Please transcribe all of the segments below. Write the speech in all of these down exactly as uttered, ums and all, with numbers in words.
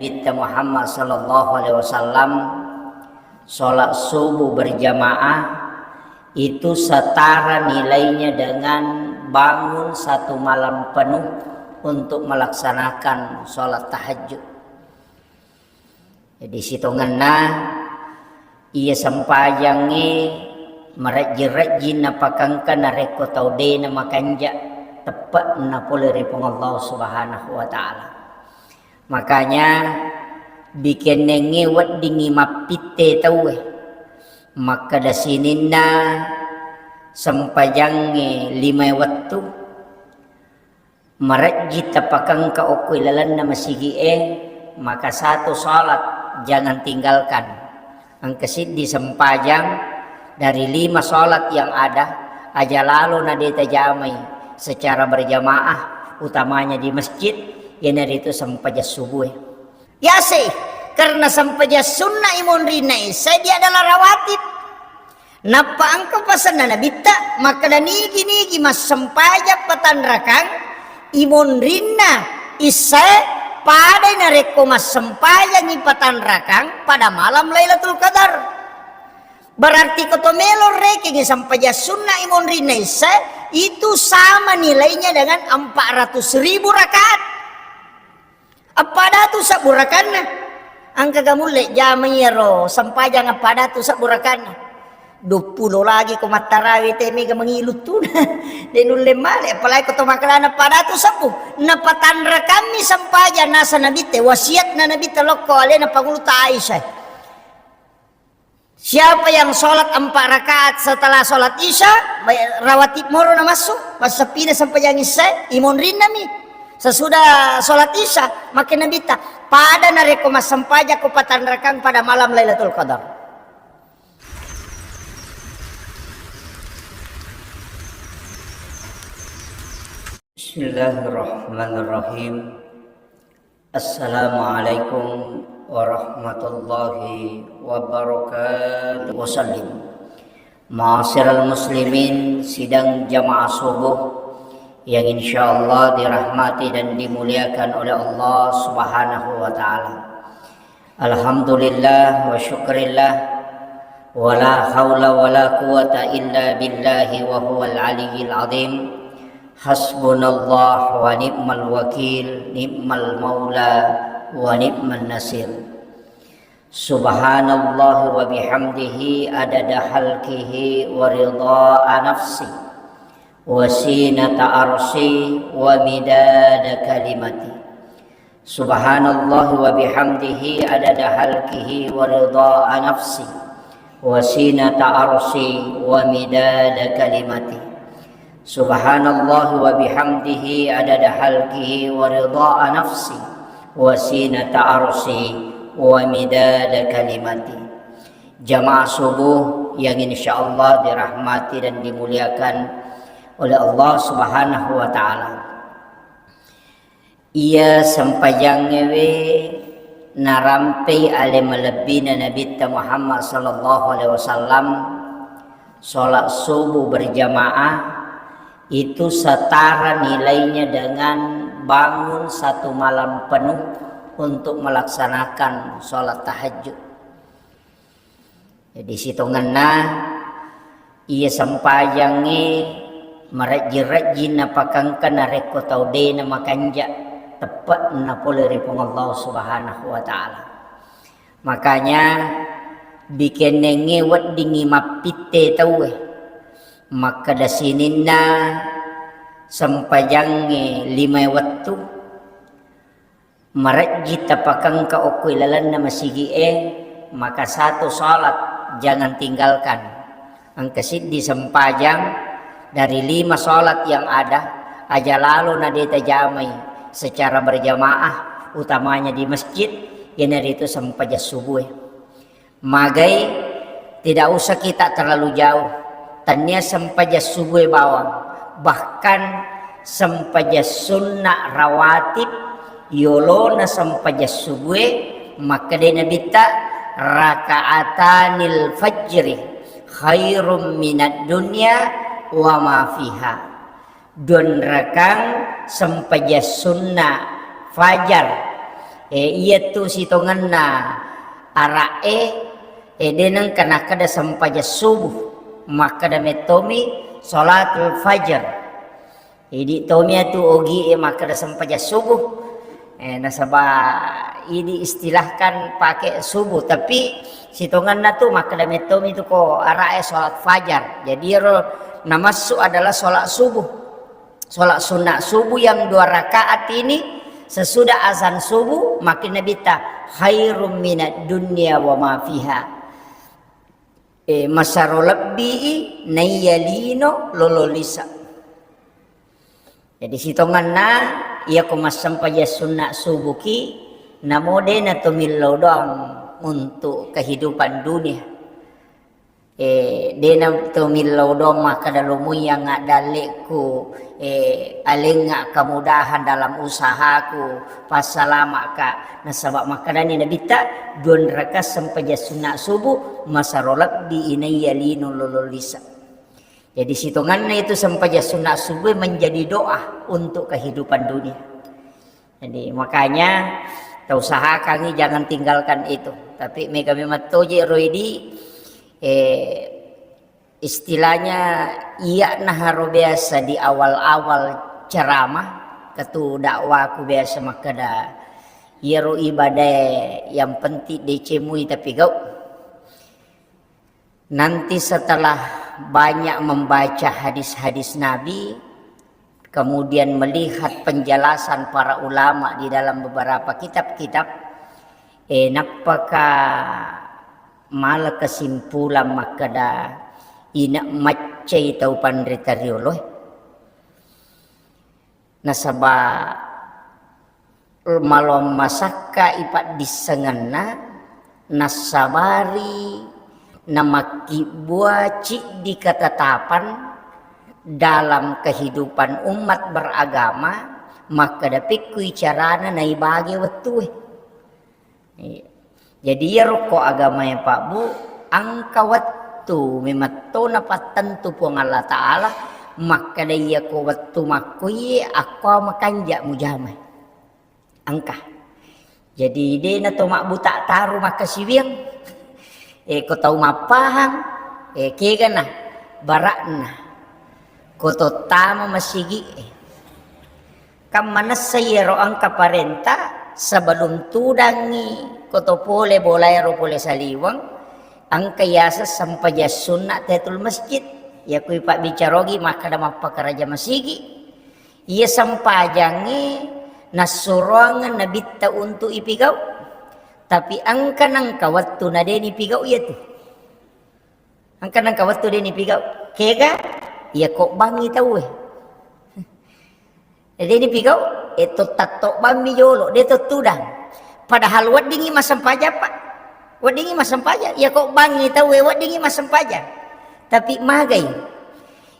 Nabitta Muhammad sallallahu alaihi wasallam, sholat subuh berjamaah itu setara nilainya dengan bangun satu malam penuh untuk melaksanakan sholat tahajud. Jadi, sitongenna iya sempajangnge marejjing-rejjing napakengka narekko tau de namakanja teppe'na pole ri Puang Allah Subhanahu wa Ta'ala. Makanya, dikennengnge weddingngi mappitte tauwe. Makkeda sininna sempajangnge limae wettu, marejji tapakengka okko ilalenna masigi'e, maka satu salat jangan tinggalkan. Engka siddi sempajang dari lima salat yang ada, aja lalo na de tajamai secara berjamaah, utamanya di masjid, iyanaritu sempajang subuh. Yase, karena sempajang sunna imonrinna isya, dia adalah rawatib. Nappa engka pasenna Nabitta, makkeda nigi-nigi massempajang patanrakang imonrinna isyae, padai narekko massempajangi patanrakang pada malam Lailatul Qadar. Berarti ko to melo rekengi sempajang sunna imonrinna isyae, itu sama nilainya dengan empat ratus ribu rakaat. Appadatu sabbu rakanna. Engkaga mulle jama iyaro sempajang appadatu sabbu rakanna? Duappulo lagi ko mattarawe te mega mangilu tuna. De nulle male, apalagi ko to makalana appadatu sabbu. Napatanrakammi sempajang nasa Nabitte, wasiatna Nabitte lokko alena panguluta Aisyah. Siapa yang sholat empat rakaat setelah sholat isya, baik rawatib moro namassu, massapina sempajang isya, imonrinnami. Sesudah sholat isya, makkeda Nabitta, pada narekko massempajang ko patanrakang pada malam Lailatul Qadar. Bismillahirrahmanirrahim. Assalamualaikum warahmatullahi wabarakatuh. Wasallim. Ma'asyiral muslimin, sidang jamaah subuh yang insyaallah dirahmati dan dimuliakan oleh Allah Subhanahu wa Ta'ala. Alhamdulillah wa syukrillah, wa la haula wa la quwata illa billahi wa huwal aliyyil azim. Hasbunallah wa ni'mal wakil, ni'mal maula wa ni'man nasir. Subhanallah wa bihamdihi adada halkihi wa ridha nafsi wa sinata arsi wa midada kalimati. Subhanallah wa bihamdihi adada halkihi wa ridha nafsi wa sinata arsi wa midada kalimati. Subhanallah wa bihamdihi adada halkihi wa ridha nafsi wa sinata arsi wa midada kalimati. Jamaah subuh yang insyaallah dirahmati dan dimuliakan oleh Allah Subhanahu wa Ta'ala. Iya sempajangngewe narampei ale malebbina Nabitta Muhammad sallallahu alaihi wasallam, sholat subuh berjamaah itu setara nilainya dengan bangun satu malam penuh untuk melaksanakan sholat tahajud. Jadi, sitongenna iya sempajangnge marejjing-rejjing napakengka narekko tau de namakanja teppe'na pole ri Puang Allah Subhanahu wa Ta'ala. Makanya, dikennengnge weddingngi mappitte tauwe. Makkeda sininna sempajangnge limae wettu, marejji tapakengka okko ilalenna masigi'e, maka satu salat jangan tinggalkan. Engka siddi sempajang dari lima salat yang ada, aja lalo na de tajamai secara berjamaah, utamanya di masjid, iyanaritu sempajang subuh. Magai, tidak usah kita terlalu jauh. Tania sempajang subuh bawang, bahkan sempajang sunna rawatib yolona sempajang subuh, makkeda Nabitta, rakaatanil fajri khairum minad dunya wa ma fiha. Duanrakang sempajang sunna fajar Eh, iyatu sitongenna ara'e, eh, de nengka nakkeda sempajang subuh, makkeda mettomi sholatul fajar. Idi tomi atu ogi e makkeda sempajang subuh. Eh, nasaba idi istilahkan pakai subuh, tapi sitongenna tu makkeda mettomi tu ko ara'e sholat fajar. Jadi ero namassu adalah sholat subuh. Sholat sunnah subuh yang dua rakaat ini sesudah azan subuh, makin Nabitta, "Khairum minad dunya wa ma fiha." Eh, masaro lebbii naiya lino lolo lisa. Jadi sitongenna, iyako massempajang sunnah subuh ki, namo de natomillau doang untuk kehidupan dunia. Eh, de natomillau doang makkeda, "Lo muiyangnga dalle'ku, eh, alengnga kemudahan dalam usahaku, passalama'ka." Nasaba makkedani Nabitta, "Duanraka sempajang sunnah subuh, masaro lebbi inaiya lino lolo lisa." Jadi sitongenna itu sempajang sunnah subuh menjadi doa untuk kehidupan dunia. Jadi makanya tausahakangi jangan tinggalkan itu. Tapi mega memang toje roidi, eh, istilahnya iya naharo biasa di awal-awal ceramah, ketu dakwaku biasa makkeda, "Iyaro ibadah yang penting decemui tapi gau." Nanti setelah banyak membaca hadis-hadis Nabi, kemudian melihat penjelasan para ulama di dalam beberapa kitab-kitab, eh, nappaka mala kesimpulan makkeda ina maccai tau panrita rioloe. Nasaba maloang masakka ipaddissengenna, nassabari namakkibbua ciddi ketetapan dalam kehidupan umat beragama, makkeda pekkui carana naibage wettue. Iya. Jadi iyaro ko agamae, Pak, Bu, engka wettu memetto napattentu Puang Allah Ta'ala, makkeda iyako wettu makkuiye akko makanja mujama. Engka. Jadi de nato mabbuta taru makkasiwiang. Eh, ko tau mappahang, eh, kegana, barakna. Ko to tama masigi, eh. Kan manessa iyaro engka parenta sebelum tudangngi ko to pole bolaero pole saliweng, engka yaseng sempajang sunna tahiyatul masjid. Iya kui pabbicarogi makkeda mappakaraja masigi. Iya sempajangnge nassuroangeng nabitta untuk ipigau. Tapi engka nengka wettu na de nipigau iyatu. Engka nengka wettu de nipigau. Kega? Iya ko bangngi tauwe. De nipigau, eh, to tatto bammi jolo, de to tudang. Padahal weddingi massempajang, Pak. Weddingi massempajang. Iya ko bangngi tauwe, weddingi massempajang. Tapi magai.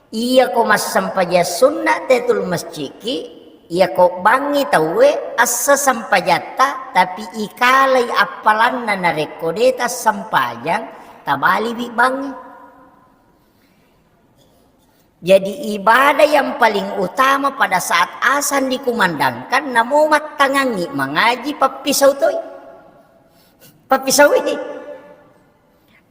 Iya ko massempajang sunna tahiyatul masjidki, iya ko bangngi tauwe assa sempajatta, tapi ikalai appalanna narekko de tassempajang, tabaliwi bangngi. Jadi ibadah yang paling utama pada saat azan dikumandangkan, namo mattangangngi mangaji pappisau toi. Pappisaui.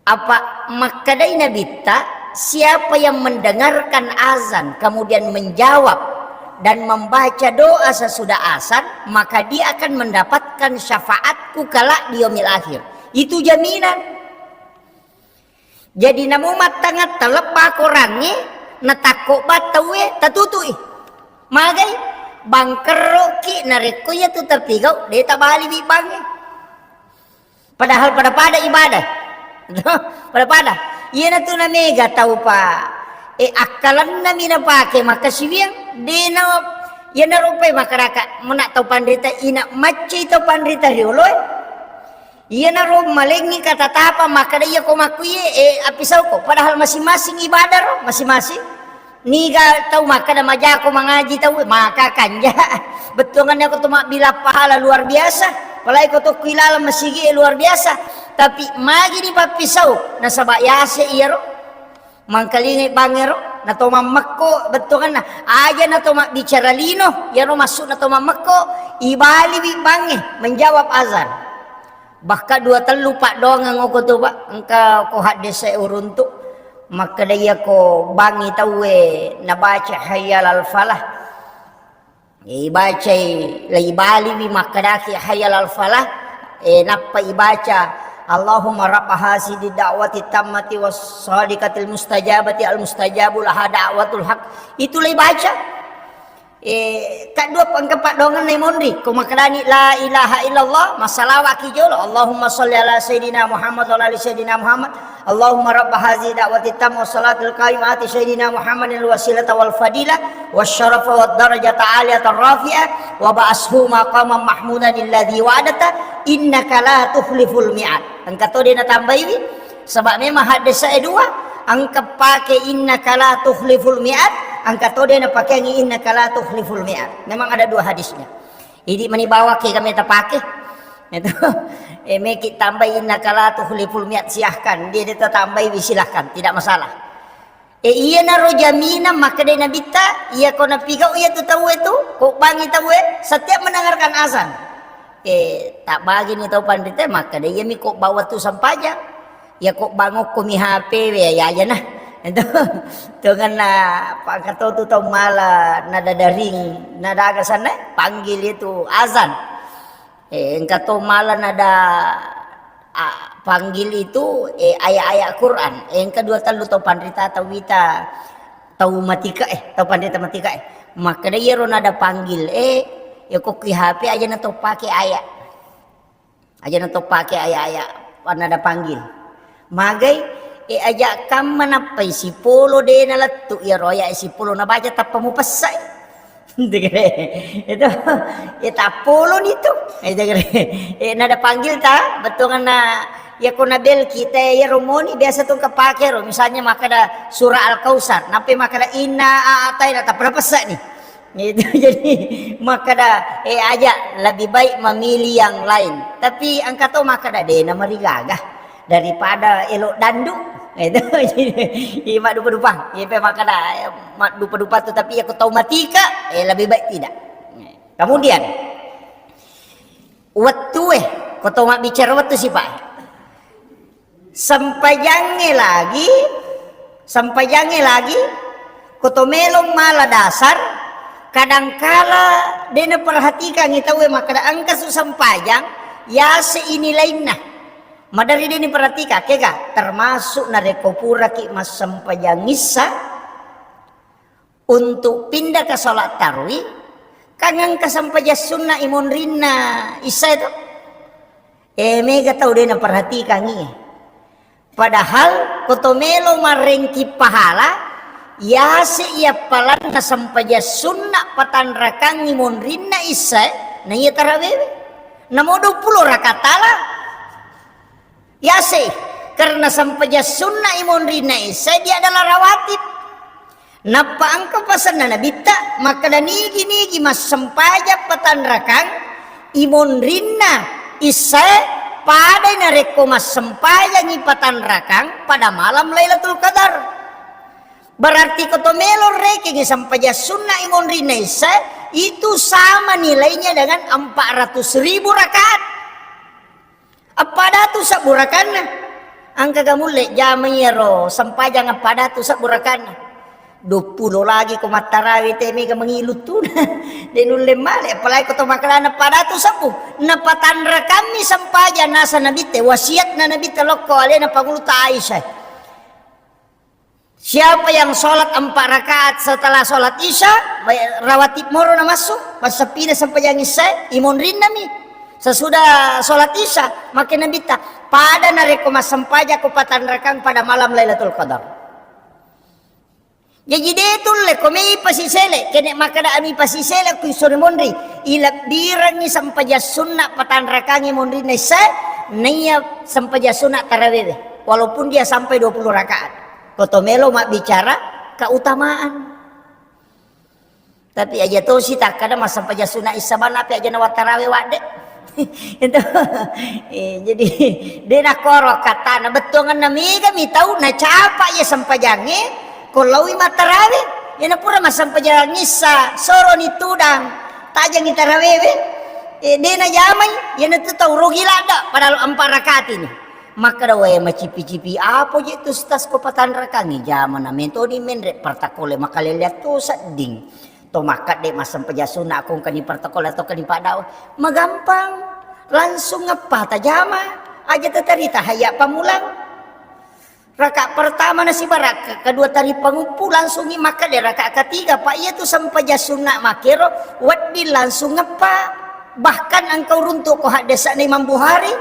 Apa makkedai Nabitta, siapa yang mendengarkan azan kemudian menjawab dan membaca doa sesudah azan, maka dia akan mendapatkan syafaatku kelak di yaumil akhir. Itu jaminan. Jadi namo mattangatta lebba korangnge, natakko battauwe, tatutui. Magai, bangkerroki narekko iyatu tapigau, de tabaliwi bangnge. Padahal pada-pada ibadah. Pada-pada. Iyanatu namega tau pa, eh, akkalennami napake makkasiwiang, dena, iyanaro pe makaraka muna tau panrita, ina maccai tau panrita rioloe. Iyanaro malengngi katatapa makkeda iya ko makkuiye, eh, appisauko. Padahal masing-masing ibadah ro, masing-masing. Niga tau makkeda majako mangaji tau, maka kanja. Bettuangannya ko to mabbilang pahala luar biasa. Apalagi ko to kuilaleng masigi luar biasa. Tapi magi dipappisau, nasaba yase iyaro. Mangkalingai bangero. Na to mammekko bettuanna, aja na to mabbicara lino, iyaro maksudna to mammekko, ibaliwi bangnge menjawab azan. Bahkan dua tellu paddoangeng oko tu, Pak, engka ko haddese uruntu. Makkeda iya ko bangngi tauwe nabaca hayya alal falah. Ibacai, la ibaliwi makkedaki hayya alal falah, eh, nappa ibaca, Allahumma rabba hazihi da'wati tammati was sadiqatil mustajabati al mustajabu laha da'watul haq. Itu la ibaca. Eh, kaddua engka paddoangenna monri. Ko makkedani la ilaha illallah, massalawaki jolo. Allahumma shalli ala sayyidina Muhammad wa ala ali sayyidina Muhammad. Allahumma rabba hazihi da'wati tamma wa salatil qaimah ati sayyidina Muhammadin al wasilata wal fadilah wa syarafa wa darajata aliyata rafi'ah wa ba'ashu maqamam mahmudan alladzi wa'adata innaka la tukhliful mi'ad. Engka to de natambaiwi, saba memang haddese e dua, engka pake innaka la tukhliful mi'ad, engka to de napakeangi innaka la tukhliful mi'ad. Memang ada dua hadisnya. Idi mani bawang ke kami tapake. Itu. Eh, meki tambai innaka la tukhliful mi'ad, silahkan. Dia, dia tambai, silahkan, tidak masalah. Eh, iyanaro jaminan makkeda Nabitta, iya ko napigau iya tu tauwe tu, ko bangngi tauwe, setiap mendengarkan azan. Eh, tak bagi ni tau panrita makkeda iya mi ko bawa tu sampajang. Iya ko bangokko mi H P we, ya, ya, ya, nah. Itu. Tongenna pangkatotu tau mala nadadaring, nadaga sana, panggil itu azan. Eh, engka to mala nada, a, panggil itu, eh, ayat-ayat Quran. Eh, engka dua tellu tau panrita tau wita, tau matika, eh, tau panrita matika, eh. Makkeda iyaro nada panggil, eh, ya ko ki H P aja na to pake ayat. Aja na to pake ayat-ayat nada panggil. Magai, eh, aja kamma nappai sipolo de nalettu iyaro ayat sipolo nabaca tappa mupessai. Itu, eh, tappoloni tu. Itu, eh, nada panggil ta, bettuanna iya ko nabel kita iyaro moni biasa tu kapake ro. Misalnya makkeda surah Al-Kautsar, nappai makkeda inna a'taina, tappa napessani. Itu jadi makkeda, eh, aja lebih baik memilih yang lain. Tapi engka to makkeda de namarigaga daripada elo dandu. Itu jadi, iya maddupa-dupa. Iya pe makkeda, eh, maddupa-dupa tu, tapi iya ko tau matika, eh, lebih baik tidak. Kemudian, wettue, ko tau mabbicara wettu sipa. Sempajangnge lagi, sempajangnge lagi, ko to melong mala dasar, kadangkala de naperhatikangi tauwe makkeda engka su sempajang, yase ini lainna. Maderri de niperhatikang, kega, termasuk narekko puraki massempajang issa, untuk pindah ke salat tarwi, kan engka sempajang sunna imonrinna issa itu. Eh, mega tau de naperhatikangi. Padahal ko to melo marengki pahala, yase iya palanna sempajang sunna patanrakangi monrinna issa, na iya tarawewe. Namo dua puluh rakaat tala. Yase, karena sempajang sunna imonrinna issa dia adalah rawatib. Nappa engka pasenna Nabitta, makkeda nigi-nigi massempajang patanrakang imonrinna issae, padai narekko massempajangi patanrakang pada malam Lailatul Qadar. Berarti ko to melo rekengi sempajang sunna imonrinna issae, itu sama nilainya dengan empat ratus ribu rakaat. Eppa datu sebbu rakanna. Engkaga mulle jama iyaro sempajang eppa datu sebbu rakanna? Duappulo lagi ko mattarawe te mega mangilu tuna. De nulle male, apalagi ko to makkeda eppa datu sebbu. Napatanrakammi sempajang nasa Nabitte, wasiatna Nabitte lokko alena pangulutta Aisyah. Siapa yang sholat empat rakaat setelah sholat Isya, rawatib moro namassu, massempina sempajang Isya, imonrinnami. Sesudah sholat Isya, makkeda Nabitta, pada narekko massempajang ko patanrakang pada malam Lailatul Qadar. Jaji de tulle ko mei pasisele, kene makkeda ami pasisele ku isore monri, ilebbirengi sempajang sunna patanrakangi monrinna Isya, naiya sempajang sunna tarawewe, walaupun dia sampai dua puluh rakaat. Ko to melo mabbicara keutamaan. Tapi aja tosi takkada massempajang sunna Isya bana, tapi aja nawattarawe wadde. Itu. Eh, jadi, de nakoro katana, bettuanna mega mi tau nacapa iya sempajangnge, Ko laowi mattarawe, iyana pura massempajang issa, soroni tudang, tajengi tarawewe. E, de najamai, iyana tu tau rugi ladda, padahal empa rakaat ini. Makkeda, "Wae, macipi-cipi apa je tu, Ustaz, ko patanrakangi jama na mentoni menre pertakole makaleleang tu sedding." To makkadde massempajang sunna ko engkani pertakole atau kani paddawa. Magampang. Langsung eppa tajama. Aja tatarita hayya pamulang. Rakaat pertama nasibara, ke-, kedua tari panguppu, langsungi makkeda rakaat ketiga, Pak, iya tu sempajang sunna makero, wedding langsung eppa. Bahkan engka uruntu ko haddese'na Imam Bukhari,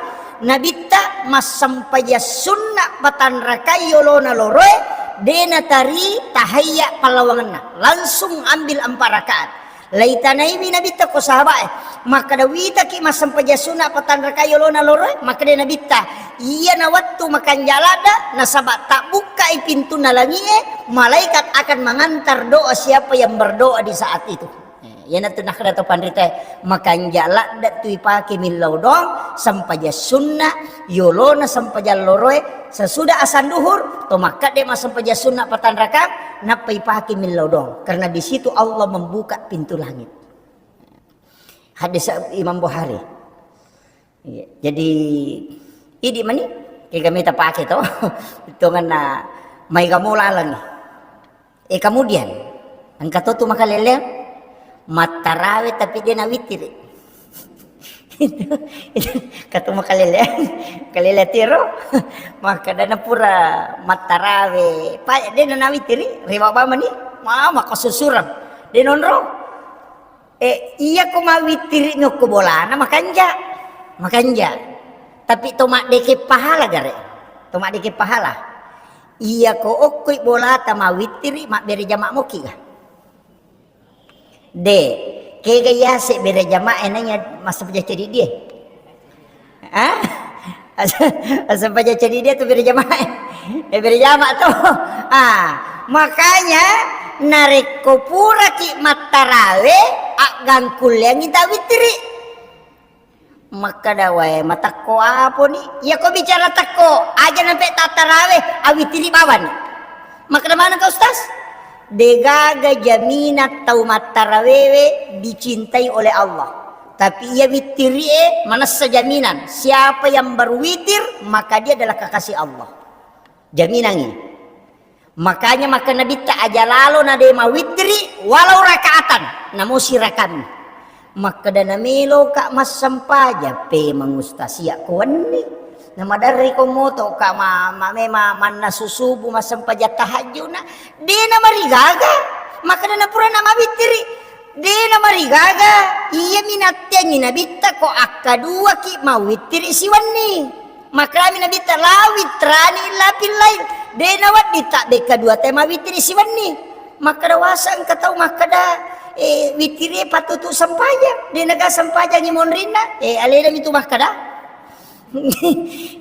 Nabitta massempajang sunna patanrakai yolona loroe, de natari tahayya pallawangenna, langsung ambil empat rakaat. Laitanaiwi Nabitta ko sahabae, makkeda, "Witaki massempajang sunna patanrakai yolona loroe?" Makkeda Nabitta, "Iyana wettu makanja ladda, nasaba tabbukkai pintunna langi'e, malaikat akan mengantar doa siapa yang berdoa di saat itu." Eh, iyanatu nakkeda to panritae, makanja ladda tu ipake millau doang, sempajang sunna yolona sempajang loroe, sesudah asan duhur, to makkadde massempajang sunna patanrakang, nappa ipake millau doang. Karena di situ Allah membuka pintu langit. Hadis Imam Bukhari. Iya. Jadi, idi mani, kega mita pake to, tonganna maega mo lalengi. E, kemudian, engka to tu makaleleang, mattarawe tapi de nawitiri. Engka to makaleleang, kalele tiro, makkeda na pura mattarawe, pa de na nawitiri, rewa bamani, mama kasusurang, de nonro. E, iya ko mawitiri mi okko bolana, makanja. Makanja. Tapi to maddeke pahala gare. To maddeke pahala. Iya ko okkoi bolata mawitiri, mabbere jama moki ga? De, kega yase bere jama enanya massempajang cedidie. Ah? Asa-, asempajang cedidie tu bere jama. Eh, bere jama to. Ah, makanya narekko puraki mattarawe, aggangkulleangi tawitiri. Makkeda, "Wae, matekko aponi?" Iya ko bicara tekko, aja nampe tattarawe, awitiri bawani. Makkeda maneng ka Ustaz? Degaga jaminan tau mattarawewe dicintai oleh Allah. Tapi iya wittirie manessa jaminan. Siapa yang berwitir, maka dia adalah kekasih Allah. Jaminan ini. Makanya maka Nabitta aja lalo na de mawittiri walau rakaatan, namo sirakami. Makkeda na meloka massempajang pe mangustasia ko wenni. Na maderri ko moto ka ma-, ma-, mema-, mannasu subuh massempajang tahajud na de na marigaga. Makkeda na pura na mawittiri. De na marigaga, iyami natteangi Nabitta ko akkaduaki mawittiri siwenni. Makkedami Nabitta, "La witrani illa fil lail." De na wedding tabbekka dua tae mawittiri siwenni. Makkeda wasa engka tau makkeda, eh, wittiri pattutu sempajang. De naga sempajangi monrinna, eh, alena mitu makkeda.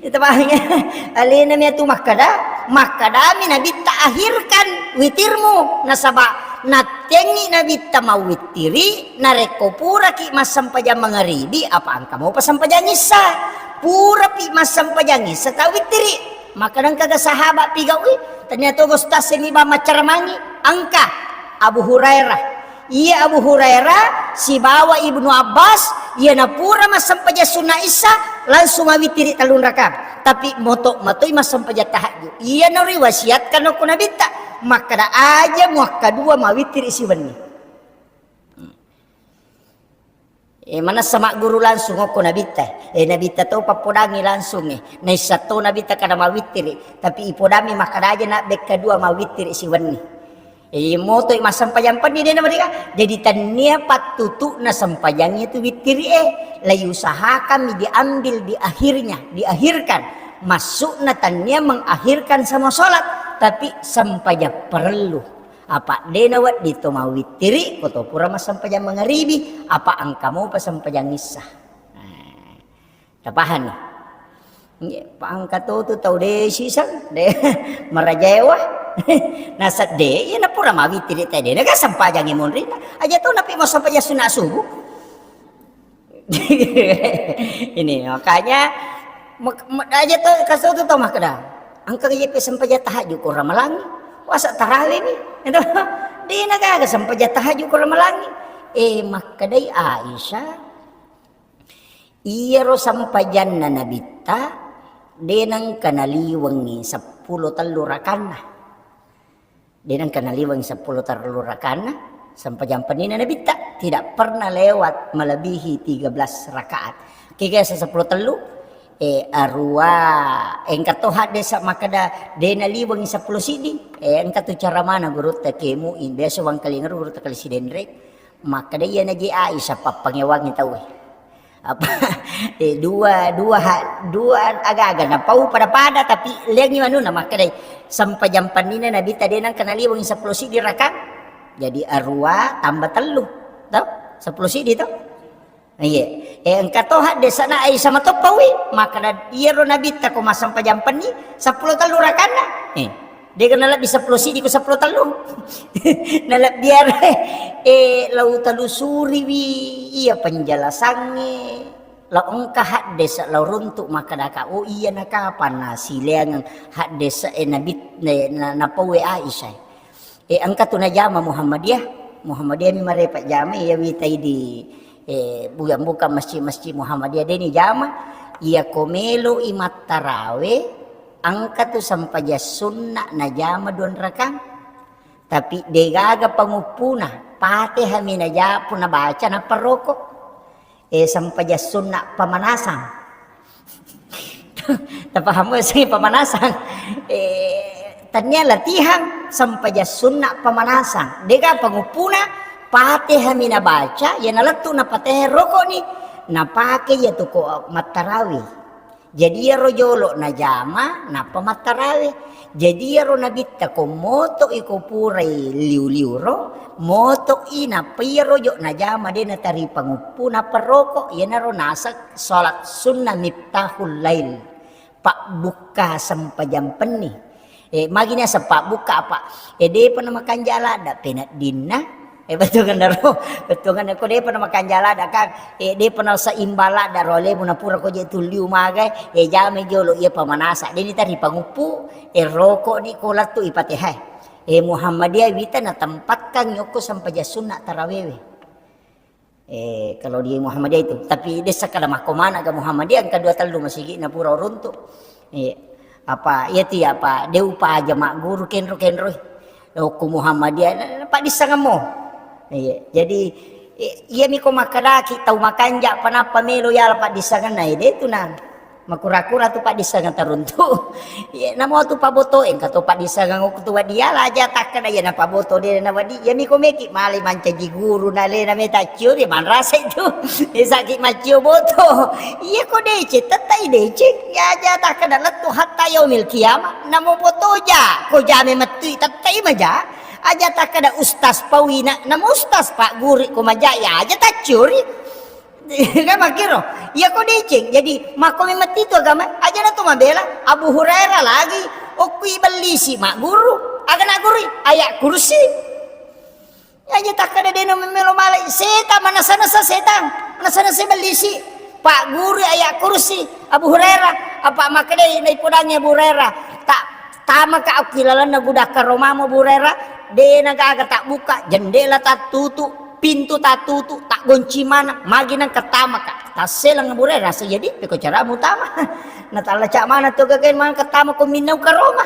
Itu pahanya. Alena mi atu makkeda, makkedami Nabitta akhirkan witirmu, nasaba nattengi Nabitta mawittiri, narekko puraki massempajang mangaribi, apa engka mopa sempajang issa. Purapi massempajang issa tawittiri. Makkeda engkaga sahabat pigaui, tania togo staseni ba maccaramangi, engka Abu Hurairah. Iya Abu Hurairah sibawa Ibnu Abbas, iya napura massempajang sunna issa, langsung mawittiri tellung rakaat. Tapi moto-, matoi massempajang tahajud. Iya nariwasiatkan okko Nabitta, makkeda aja muakkadua mawittiri siwenni. Eh, manessa magguru langsung okko Nabitta. Eh, Nabitta to pappodangi langsung, eh. Naissa to Nabitta kada mawittiri, tapi ipodami makkeda aja na bekkadua mawittiri siwenni. Eh, motoi massempajang penni dena merdeka. Jadi tennia pattutu'na sempajang itu wittiri, eh. Laiusahakan diambil di akhirnya, diakhirkan. Maksudna tennia mengakhirkan sama sholat, tapi sempajang perlu. Apa dena wedding to mawittiri, ko to pura massempajang mangaribi, apa engka mopa sempajang issa. Nah, tapahanni? Nggih, pa engka to tu tau de siseng, de marajaewa. Nasedde, iya napura mawittiri te de, naga sempajangi monrinna. Aja to napi massempajang sunat subuh. Ini makanya mek-, me-, aja to kaso tu tau makkeda. Engka je pe sempajang tahajud ko ramalangi. Puasa tarawih mi, itu. Dena gaga sempajang tahajud ko lamalangi. Eh, makkedai Aisyah, iyaro sempajanna Nabitta, denengka naliwengi seppulo tellu rakanna. Denengka naliwengi seppulo tellu rakanna, sempajang pennina Nabitta. Tidak pernah lewat melebihi tiga belas rakaat. Kega seppulo tellu, eh, arua, engka to haddesa makkeda, de naliwengi seppulo siddi. Eh, engka tu cara mana gurutta kemu, biasa wangkalingeru gurutta kali sidenre. Makkeda iyana je Aisyah pappangewangi tauwe. Apa, eh, dua, dua ha-, dua aga-aga napau pada-pada, tapi lengi manuna makkeda sempajang pennina Nabitta de nengka naliwengi seppulo siddi rakang. Jadi arua tambah tellu, to? Seppulo siddi to? Iya. Eh, engka to haddesana Aisyah matoppawi, makkeda iyaro Nabitta ko massempajang penni seppulo tellu rakanna. Eh. Dega nalebbi seppulo siddi ko seppulo tellu. Nalebbiare, eh, lau telusuriwi iya penjelasangnge, lau engka haddesa, lau runtu makkedaka, oh iya, nakapang nasileangeng haddesa, eh, Nabi, eh, na, napaue Aisyah. Eh, engka tu najama Muhammadiyah, Muhammadiyah mi marepa jama, iya witai di, eh, buka-buka masjid-masjid Muhammadiyah deni jama, iya ko melo i mattarawe, Engka tu sempajang sunna najama duanrakang, tapi degaga panguppuna, Fatihah mi najapu nabaca nappa roko. Eh, sempajang sunna pamanasang. Tapahamu sih pamanasang? Eh, tania latihan sempajang sunna pamanasang. Dega panguppuna, Fatihah mi nabaca, ya nalettu napateh roko ni, napake ya tu ko mattarawi. Jadi iyaro jolo najama, nappa mattarawe. Jadi iyaro Nabitta ko moto'i ko purai liu-liuro, moto'i nappa iyaro jo najama de natari panguppu nappa roko, iyanaro naseng salat sunnah miftahul lail, pabbukka sempajang penni. Eh, magi naseng pabbukka apa? Eh, depa namakanja ladda peneddinna. Eh, bettuanna ro, bettuanna ko depa namakanja ladda kan, eh, depa naseimbang ladda ro alemu napura ko je tulliu magai, eh, jamai jolo iya pamanasa. Deni tari panguppu, eh, roko ni ko lettu ipatehai. Eh, Muhammadiyah wita natempatkan yokko sempajang sunna tarawewe. Eh, kalau di Muhammadiyah itu, tapi dessa kada makko mana ga Muhammadiyah, engka dua tellu masigi napura uruntu. Eh, apa, iya ti apa, de upaja magguru kenro-kenroi. Okko Muhammadiyah, na, na, paddissengemmo. Iya, jadi, i-, iyami ko makkedaki tau makanja panappa melo yala paddissengenna, eh, de tu na. Makura-kura tu paddissengeng taruntu. Iya, namo tu paboto, engka to paddissengeng okko tu wadi yala aja takkeda iya na paboto de na wadi. Iyami ko meki male mancaji guru na lena meta ciori manrasa itu. Isaki maccio boto. Iya ko deceng, tettai deceng. Ya aja takkeda lettu hatta yaumil qiyamah. Namo boto ja, ko jame mettui tettai maja. Aja takkeda ustaz pawina, namo ustaz pagguru ko maja, ya aja tacciori. Kan makkiro, iya ko deceng. Jadi, makko memang titu agama, aja na to mabela. Abu Hurairah lagi, okkui bellisi magguru, aga naggurui, ayat kursi. Aja takkeda deno memelo malai, setang, manasa-nasa setang, manasa-nasa bellisi. Pagguru ayat kursi, Abu Hurairah, apa makkedai naipodangi Abu Hurairah, tak tamaka okki lalenna gudang karomamo Abu Hurairah, dena gaga tabbuka, jendela tattutu, pintu tattutu, taggonci maneng, magi nengka tamaka. Tasseleng Abu Hurairah, nasa jadi peko cara mutama. Natalla cak mana tu gaga maneng ketama ko minnau karoma.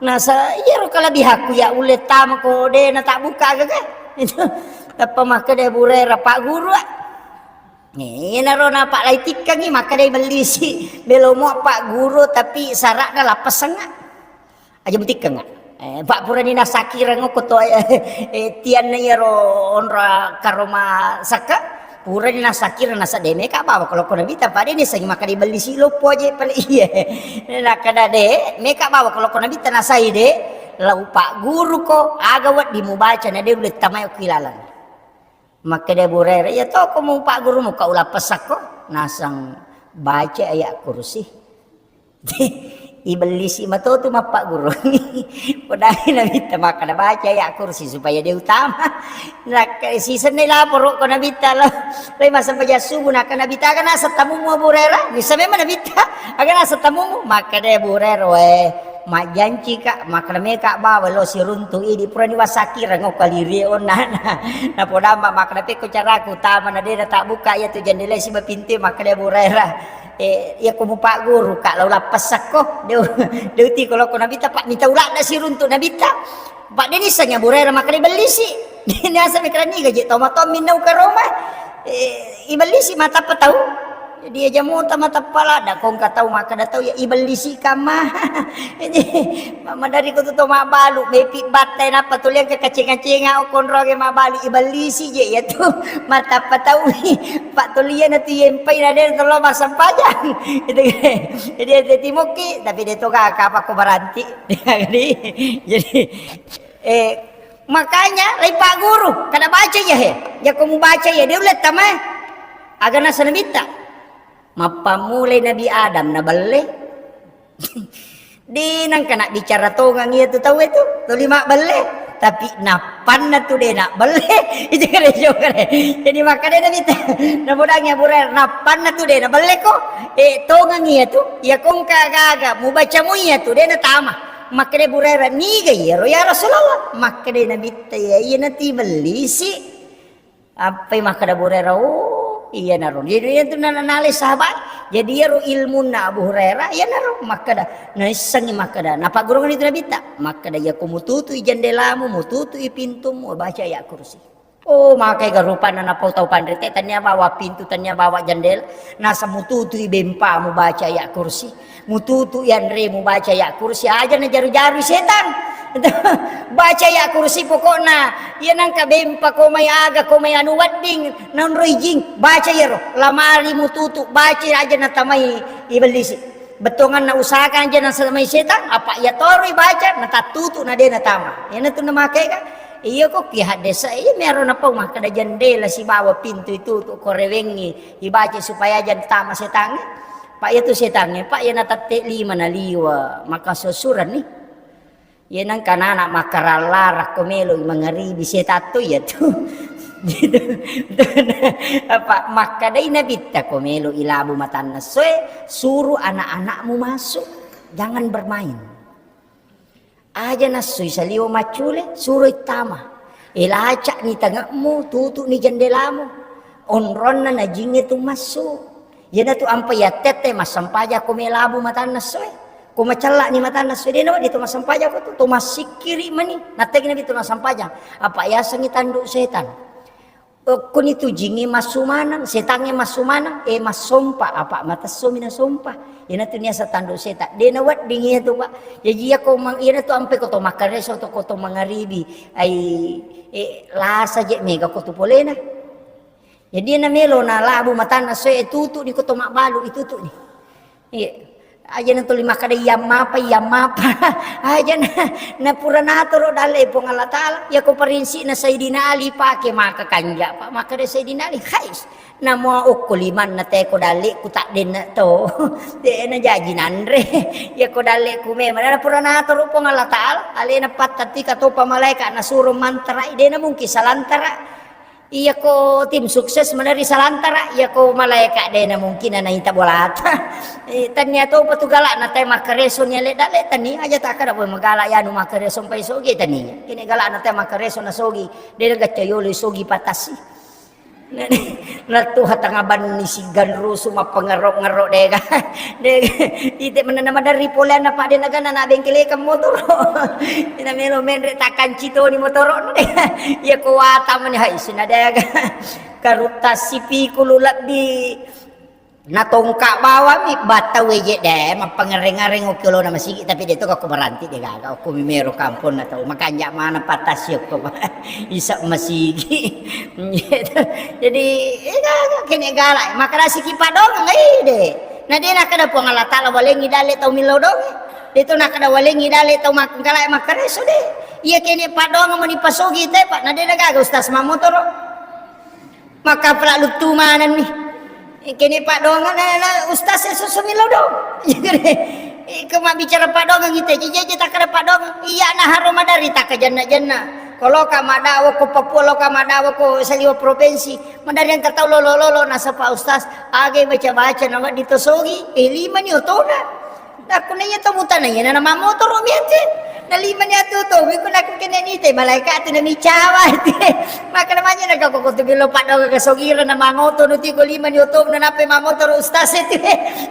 Nasa iyaro kalebihanku ya ulle tama ko de na tabbuka gaga. Itu tappa makkeda Abu Hurairah, Pak Guru, ah. Iyanaro napalaitikkangngi, makkedai bellisi, "Melomo pagguru, tapi sara'na lappesengnga. Aja mutikkengnga." Eh, pa purani nassakireng okko to, eh, tianna iyaro onro karoma sakka, purani nassakireng nasa de meka bawa ko lokko Nabitta, pa de nissengngi makkedai bellisi loppo aja pale iya. Nakkeda de meka bawa ko lokko Nabitta nasai de, lau pagguru ko, aga wedding mubaca na de ulle tamai okki laleng. Makkeda Abu Hurairah, "Iya toko mupagguru muka ulappessakko, naseng baca ayat kursi." Ibellisi matotu mappagguru. Podai Nabitta makkeda, "Baca ayat kursi supaya de utama." Nak-, sisenna laporo ko Nabitta lo. Lai massempajang subuh, nakkeda Nabitta, "Aga naseng tamummu Abu Hurairah?" Nissa memang Nabitta, "Aga naseng tamummu?" Makkeda Abu Hurairah, "Weh, Majjanci ka, makkeda meka bawa lo siruntu idi purani wasakireng o kalirie onna. Napodamma makkeda pekko caraku tama na dena tabbuka iya tu jendela siba pintu makkeda burera. Eh, iya ko mupagguru ka lo lappessakko. Deu deu tiko loko nabitta pak mita uladda siruntu nabitta. Pak deni sanya burera makkeda bellisi. Deni asa mikirani gaji toma tommi nau karoma. Eh, ibellisi matappa tau. Jadi aja mota mata pala da kongka tau makkeda tau ya ibellisi kamma. Jadi madari ko tu to mabalu bepi batta nappa tuliang ke kacenga-cenga o konroge mabalu ibellisi je ya tu. Matappa tau. Pak tulian na tu yempai na de tolo massempajang. Itu. Jadi ada timokki tapi de to ka apa ko baranti. Jadi jadi eh makanya lai pak guru kada baca ya he. Ya ko mu baca ya dia ulet tamai. Aga nasa nabitta. Mappammulai Nabi Adam na belle. De nangka nak bicara tongang iya tu tau itu, tuli mak belle. Tapi nappanna tu de nak belle. Itu kare jokare. Jadi makkeda Nabi ta. Namudangi Abu Hurairah nappanna tu de nak belle ko. Eh tongang iya tu, ya kongka gaga mubaca mu iya tu de na tama. Makkeda Abu Hurairah niga iya ro ya Rasulullah. Makkeda Nabi ta ya iya nati bellisi. Appai makkeda Abu Hurairah, "Oh, iyanaro." Jadi, iyanatu na-, na-, nalai sahabat. Jadi, iyaro ilmunna Abu Hurairah, iyanaro makkeda, naissengngi makkeda, napaggurungenni tu Nabitta, makkeda, "Iyako mututui jendelamu, mututui pintummu, baca ayat kursi." Oh, makai ga rupanna napau tau panrite, tania bawa pintu, tania bawa jendela, nasa mututui bempamu, baca ayat kursi. Mututu yanre mubaca ayat kursi aja najaru-jaru setang. Baca ayat kursi pokokna. Iya nangka bempa ko mai aga ko mai anu wedding nanroi jing baca yero lamari mututu baca aja natamai ibellisi. Bettuanganna usahakan aja nasamai setang apa iya toroi baca natattutu na de natama. Iyanatu namakeka. Iya ko ki haddesa iya mero napau makkeda jendela sibawa pintu itu tu korewengi ibaca supaya aja tama setangnge. Pak, iya tu setangnge, Pak, iya natette lima naliwa, maka susuranni. Iya nangka nana makkarallara ko melo mangaribi setatto iya tu. Gitu. Apa makkedai Nabitta ko melo ilabu matanna soe, suruh anak-anakmu masuk. Jangan bermain. Aja nassui saliwa maccule, suroi tama. E laca'ni tange'mu, tutu'ni jendelamu. Onronna najingnge tu massu. Iyanatu ampa yattette massempajang ko melabu matanna essoe. Ko macella'ni matanna essoe, de nawedding to massempajang ko tu, to massikkiri mani. Nattegi nabi to massempajang. Apa yasengngi tandu setan. Okkoni tu jingnge massu maneng, setangnge massu maneng, eh, massompa, apa matessomi nasompa. Iyanatu niaseng tandu setan. De nawedding iyatu, Pak. Jaji iyako mang-, iyanatu ampe ko to makkareso to ko to mangaribi. Ai, eh, lasa je mega ko tu polena. Jadi na melo na labu matanna soe, eh, tutu'ni ko to mabbalu, itutu'ni. Iya. Aja na tuli makkeda, "Iya mapa, iya mapa." Aja na, na pura natoro dalle Puang Allah Taala. Iya ko parinsi'na Sayyidina Ali pake maka kanja, Pak. Makkeda Sayyidina Ali, "Khais, namo okko limanna teko dalle ku taddenna to." De na jaji nanre. Iya ko dalle ku memang na pura natoro Puang Allah Taala. Alena pattati katopa malaika nasuro mantara, de na mungkin salantara. Iyako tim sukses maneri salantara, iyako malaeka de na mungkin naita bolata. Eh, tania topa tu galakna te makkareso ni ale dale tania aja takkada boy magala yanu makkareso mpai sogi tania. Kini galakna te makkareso na sogi, de na gacca yolo sogi patasi. Na tu hatanga banni sigan rusu mappangero-ngero dega. Dega. Ite menena maderri pole na pade na gana na bengkeleka motoro. Ina melo menre takanci toni motoro. Iya ko wata mani hai sina dega. Karutta sipikulu lebbi na tongka bawami batta weje de mappangere-ngareng okki olona masigi tapi de to ko baranti de gaga okko mimero kamponna tau makanja mana patasi okko isa masigi. Jadi eh gaga kene gala makarasi ki padong ngai de na de nakada Puang Allah Taala walengi dale tau milo dong de to nakada walengi dale tau makkala makareso de iya kene padong mani pasogi te pak na de na gaga ustaz mamotoro. Makkapala luttu manenni. Kene padongang na, na ustaz e susu milo dong. Iko mabbicara padongang ite, jeje takkada padongang. Iya na haro madari takka jenna-jenna. Ko loka madawa ko Papua loka madawa ko saliwa provinsi. Madari engka tau lolo-lolo nasapa ustaz. Age baca-baca na wedding to sogi. Eh lima ni otona. Aku nanya to mutana iya na mamotoro mi ate. Nalimani atu to, mi kuna ku kene ni te malaika tu na micawa te. Maka namanya na kau kau tu bilo padonga ke sogira na mangoto nu tigo lima ni oto na nape mamotoro ustaz itu.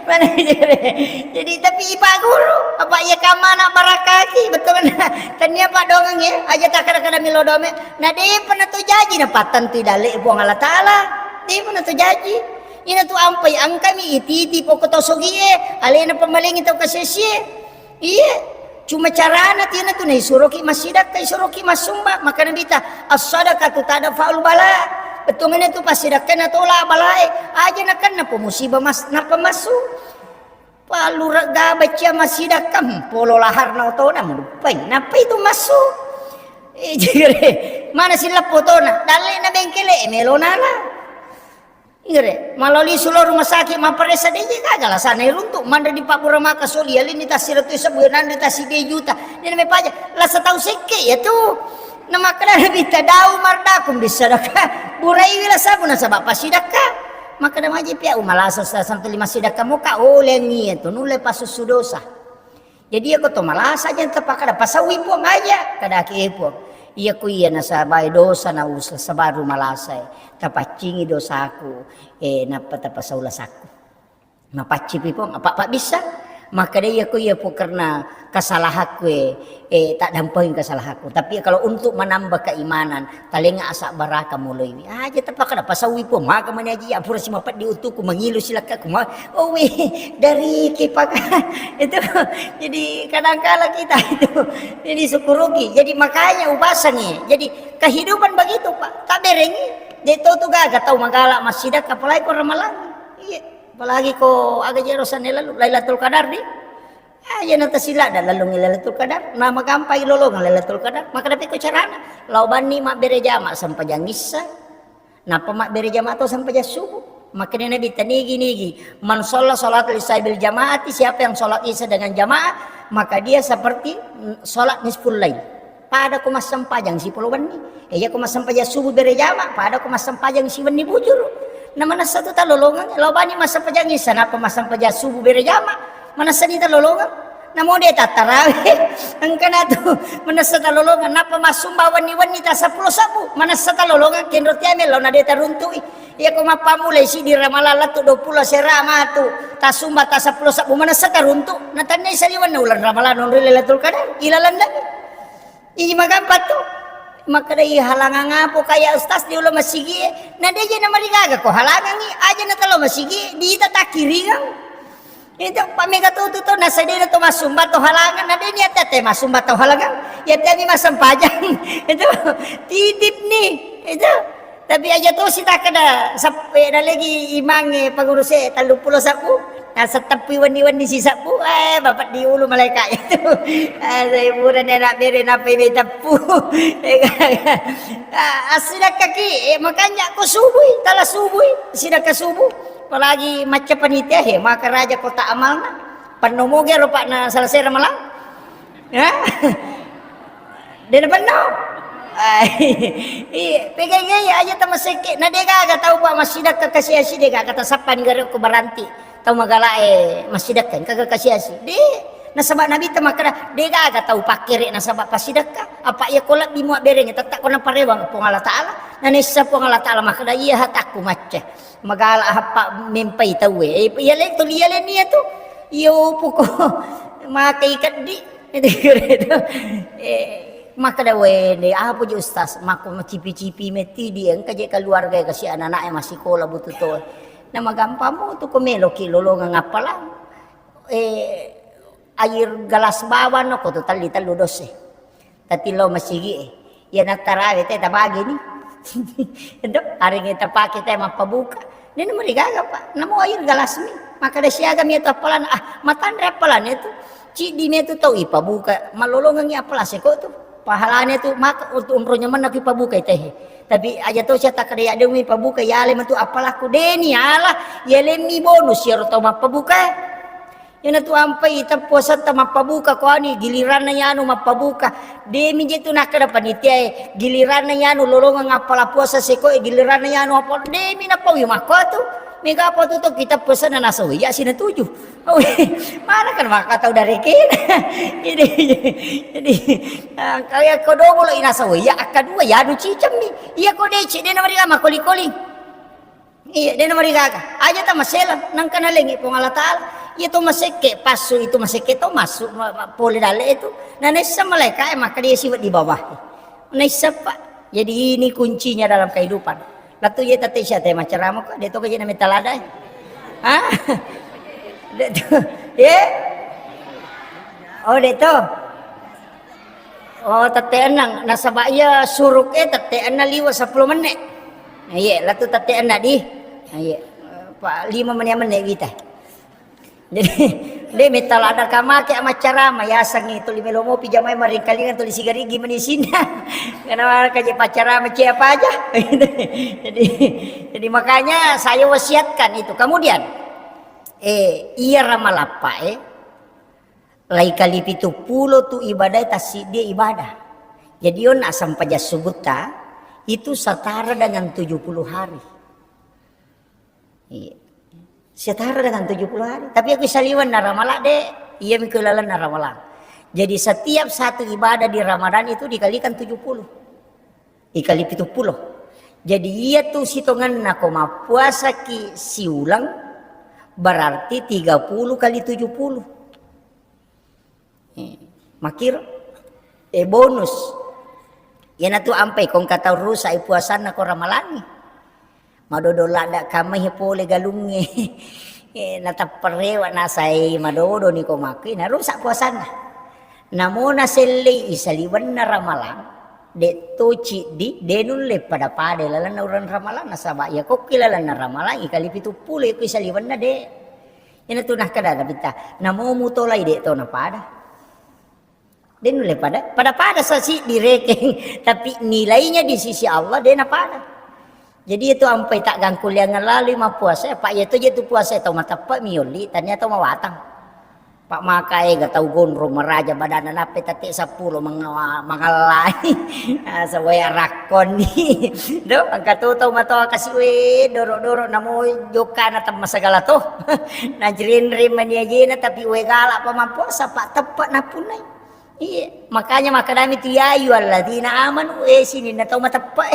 Mana jadi, jadi tapi ipa guru, apa iya kamana barakaki, betul na. Tania padonga ya, aja tak kada kada milo dome. Na de pernah tu jaji na patan tu dale Puang Allah Taala. De pernah tu jaji. Ina tu ampai angkami ititi poko to sogie, alena pemalengi tau kasesie. Iya, cuma carana tiana tu naisuroki massidakka, isuroki massumba. Maka Nabi ta, "As-sadaqatu tadfa'ul bala." Bettuanna tu passidakka natola balae. Aja nakenna po musibah mas, napa massu. Palura gaba cia massidakka, hmm, polo laharna otona, mudupai. Napa itu massu? Eh, jere, mana silap otona? Dalle na bengkele, eh, melonala. Inggre, maloli sulo rumah sakit mapparessa de je gaga lasana iruntu, manre di pabbura maka soli, alenni tassiratu sebu, nanre tassidde juta. Dena me paja, lasa tau sekke ya tu. Na makkeda Nabi ta, "Dau mardakum bisadaka." Buraiwi lasaku nasaba pasidakka. Makkeda maji pia umalasa sa-, santu lima sidakka muka olengi ya tu, nulle pasussu dosa. Jadi, iya ko to malasa aja tapakkada, pasaui Puang aja, kadaki, "Eh, Puang, iya ko iya nasabai dosa na usa sabaru malasa, eh, tapaccingi dosaku, eh, nappa tapasau lasakku." Mapaccipi Puang, apa, apa bisa? Makkeda, "Iya ko iya Puang, karena kesalahanku, eh, eh, tak dampengi kesalahanku. Tapi kalau untuk menambah keimanan, talenga asabbaraka moloiwi." Aja tapakkada, pasaui Puang, maka mani aja, "Ya, pura si mapeddi utuku, mangilu si lekkaku, ma-, oh, weh, dari kipaka." Itu, jadi kadangkala kita itu, jadi syukuruki. Jadi makanya upasangi. Jadi kehidupan begitu, Pak. Taberengi, de to tu gaga tau magala massidakka, apalagi ko Ramalang. Iya, apalagi ko aga jero sanne lalu, Lailatul Qadar di. Aja na tasilada lalungngi Lailatul Qadar, na magampai lolongeng Lailatul Qadar, maka dapi ko carana. Lao banni mabbere jama sempajang issa, nappa mabbere jama to sempajang subuh. Makanya Nabi ta nigi-nigi, "Man shalla sholatal isya bil jamaati," siapa yang sholat isya dengan jamaah, maka dia seperti, mm, sholat nisful lail. Pada ko massempajang sipolo wenni. Eh, iya ko massempajang subuh bere jama, pada ko massempajang siwenni bujuru. Na manessa tu talolongeng, lao bani massempajang isya, nappa massempajang subuh bere jama. Manessani talolongeng. Namo de tattarawe. Engkana tu manessa talolongeng, nappa massumba wenni-wenni ta seppulo sebbu. Manessa talolongeng, kenro tiame lao na de taruntu'i. Iya ko mappamulai siddi Ramalang lettu duappulo sera matu. Tasumba ta seppulo sebbu, manessa taruntu. Na tennai saliwenna uleng Ramalang onri Lailatul Qadar. Ilalenna. Iji magampang tu. Makkeda, "Ih, halangang apo kaya ustaz di ulo masigi e?" Na de je na marigaga ko halangangi, aja na talo masigi e, diita takkiringang. Itu pa mega tu tu to, na sedena to masumba to halangang, na de ni ate-ate masumba to halangang. Ya tani masempajang. Itu titip ni. Itu. Tapi aja tosi takkeda seppe na lagi imangnge panguruse telluppulo sebbu, na setteppi wenni-wenni sisebbu, eh, bapa di ulu malaika itu. Eh, saya pura ni anak bere napa ini teppu. Ah, assidakkaki, eh, makanya ko subui, tala subui, sidakka subuh. Apalagi macca panitia, he, maka raja kota amalna. Penno moge rupa na selesai ramalang. Ya? De napenno. Ai, iya, pegai-gai aja tamasekke. Na de gaga tau pa massidakka kasiasi, de gaga tasappani gare ko baranti. Tau magalae massidakka engka ga kasiasi. De, nasaba Nabi ta makkeda, de gaga tau pakkere nasaba passidakka. Apa iya ko lebbi mua bereng tetta ko naparewang Puang Allah Taala. Na nessa Puang Allah Taala makkeda, iya hatakku macca. Magala happa mempai tauwe. Eh, iya le, tuli iya le nia tu. Iyo puko makai keddi. Eh, makkeda, "Wende, apa je Ustaz? Makko macipi-cipi metti di engka je keluarga kasi anak-anak e massikola butuh to." Na magampang mo tu ko meloki lolongeng appalang. Eh, air gelas bawang no ko tu telli tellu dosse. Tatti lao masigi e. Iya nattarawe te tabagi ni. Endo, arengnge tapake te mappabuka. Nena marigaga, Pak. Namo air gelas mi. Makkeda siaga mi tu appalan. Ah, matanre appalan itu. Ciddi mi tu tau ipabuka. Malolongengi appala seko tu. Pahalane tu maka untuk unronya menna ki pabuka itehe. Tapi aja to sia takkeda ya demi pabuka ya le metu appalaku deni ala. Ya le mi bonus ya ro tau mappabuka. Iyanatu ampai teppu asetta mappabuka ko ani, giliranna yanu mappabuka. Demi je tu nakkeda panitiae, giliranna yanu lolongeng appala puasa sekoe, giliranna yanu apa, demi napaui makko tu. Mega apa tu tau kita pesan nasa waya sina tuju. Oh, mana kan maka tau dari kena. Jadi, jadi, ah, kaya ko dobo lo inasa waya, akka dua ya adu cicam ni. Iya ko dece, de na mariga makoli-koli. Iya, de na marigaga. Aja ta masela, nangka nalengi Puang Allah Taala. Iya to masekke, pasu itu masekke to masuk ma-, ma-, pole dalle itu. Na naissa malaika e maka dia siwat di bawah. Naissa, Pak. Jadi ini kuncinya dalam kehidupan. Latu ye tette sia te maccarama ko, de to kaje na metta lada e. Hah? De to. Ye? Oh, de to. Oh, tette ennang. Nasaba iya suruk e tette ennang liwa seppulo menne. Iye, latu tette ennang di. Iye. Pa lima menne menne wita. Jadi, de metta lada kamake maccarama, yasengngi tuli melo mopi jamai maringkalingan tuli sigarigi mani sinna. Karena kaje paccarama cia paja. Jadi, jadi makanya saya wasiatkan itu. Kemudian, eh, iya ramalappa, eh, lai kali pitu pulo tu ibadah tassiddi ibadah. Jadi, onna sempajang subuhta itu setara dengan tujuh puluh hari. Iya. Setara dengan tujuh puluh hari. Tapi aku saliwenna ramala, de. Iya miko lalenna ramalang. Jadi setiap satu ibadah di Ramadan itu dikalikan tujuh puluh. Dikali pitu pulo. Jadi iya tu sitongenna ko mappuasaki siulang berarti tiga puluh kali tujuh puluh. Eh, makiro, eh, bonus. Iyanatu ampai ko engka tau rusak i puasanna ko ramalangngi. Madodo ladda kamai pole galungnge. Eh, natapperewa nasai madodo ni ko makki, narusak puasanna. Namo nasellei i saliwenna ramalang, de to ciddi, de nulle pada-pada lalenna urang ramalang, nasaba iya kokki lalenna ramalang ikali pitu pulo, iko saliwenna de. Iyanatu nakkeda Nabitta, namo mutolai de to napada. De nulle pada, pada-pada sa siddi rekeng, tapi nilainya di sisi Allah de napada. Jadi itu ampai tak gangkuliangan lalu mappuasa, apa iya tu je tu puasa tau mateppe mi yolli, tania tau mawatang. Pak maka ega tau gondrong maraja badanna nappe tette seppulo mengawa-, mangallai. Ah, sawaya rakkonni. Do, engka to tau matoa kasi we, doro-doro namo jokana temma segala to. Najrenreng mani ajena, tapi we gala pa mappuasa, Pak, teppe napunnai. Iya, makanya makkedami tu, "Ya ayyuhalladzina amanu," eh, sininna tau mateppe.